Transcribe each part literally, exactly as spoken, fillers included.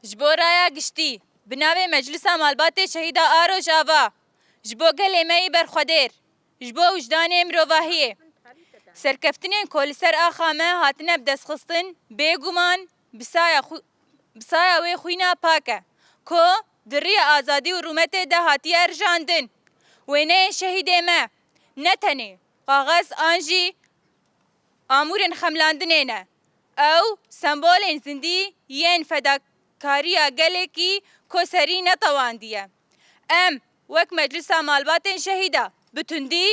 Ji bo raya giştî, bi navê Meclisa Malbatê Şehîda Aroj Ava, ji bo gelê me yî berxwedêr, ji bo wijdanê mirovahiyê, serkeftinên ku li ser axa me hatine bidestxistin, bêguman bi saya xwe-, bi saya wê xwîna pak e, ku di riya azadî û rûmetê de hatiye rijandin. Wêneyên şehîdê me ne tenê kaxez an jî amûrên xemlandinê ne. Ew sembolên zindî yên fedakariya gelekî ku serî netewandiye. Em wek Meclisa Malbatên Şehîda bi tundî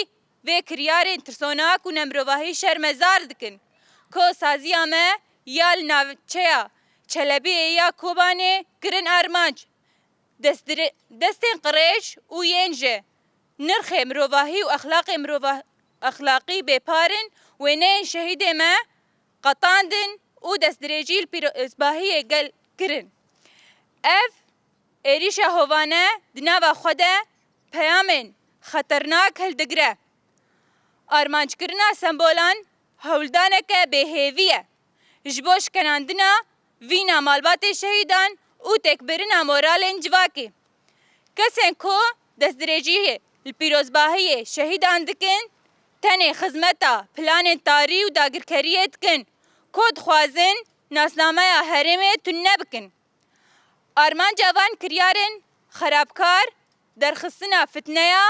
vê kiryarên tirsonak û nemirovahî şermezar dikin ku saziya me ya li navçeya Çelebiyê ya Kobanê kirin armanc. Destdire-, destên qirêj û yên ji nirxê mirovahî û exlaqê mirova-, exlaqî bêpar in, wêneyên şehîdê me qetandin û destdirêjî li pîrozbahiyê gel kirin. Ev êrîşa hovane di nava xwe de peyamên xeternak hildigire. Armanckirina sembolan hewldaneke bêhêvî ye ji bo şikenandina vîna malbatê şehîdan û têkbirina moralên civakê. Kesên ku destdirêjiyê li pîrozbahiyê şehîdan dikin, tenê xizmeta planên tarî û dagirkeriyê dikin ku dixwazin nasnameya herêmê tune bikin. Armanca van kiryarên xerabkar derxistina fitneya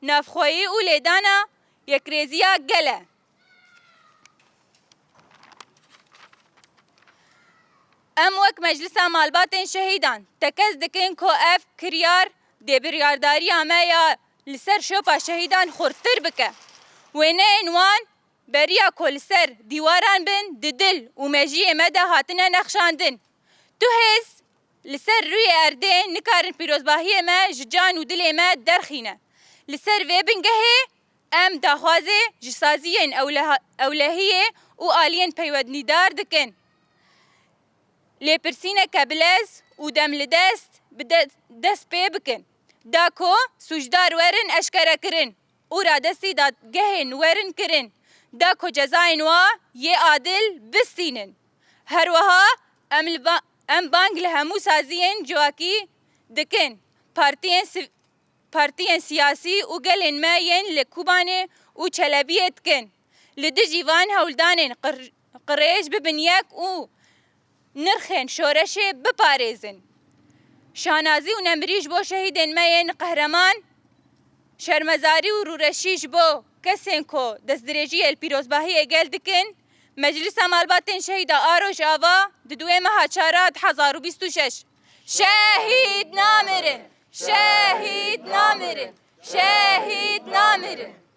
navxweyî û lêdana yekrêziya gel e. Em wek Meclisa Malbatên Şehîdan tekez dikin ku ev kiryar dê biryardariya me ya li ser şopa şehîdan xurttir bike. Wêneyên wan beriya ku li ser dîwaran bin, di dil û mejiyê me de hatine nexşandin. Tu hêz li ser rûyê erdê nikarin pîrozbahiyê me ji can û dilê me derxîne. Li ser vê bingehê em daxwazê ji saziyên ewleha-, ewlehiyê û aliyên peywendîdar dikin. Lêpirsîneke bilez û dem li dest bi de-, dest pê bikin, da ku sûcdar werin eşkerekirin û radestî dadgehên werin kirin, da ku cezayên wa yê adil bistînin. Her wiha em li ba-, em bang li hemû saziyên civakî dikin, partiyên siv-, partiyên siyasî û gelên me yên li Kobanê û Çelebiyê dikin. Li dijî van hewldanên qir-, qirêj bibin yek û nirxên şoreşê biparêzin. Şanazî û nemirî ji bo şehîdên me yên qehreman, şermezarî û rûreşî ji bo kesên ku destdirêjiyê li pîrozbahiyê gel dikin. Meclisa Malbatên Şehîda Aroj Ava, di duê meha çara du hezar û bîst û şeş. Şehîd namirin! Şehîd namirin! Şehîd namirin!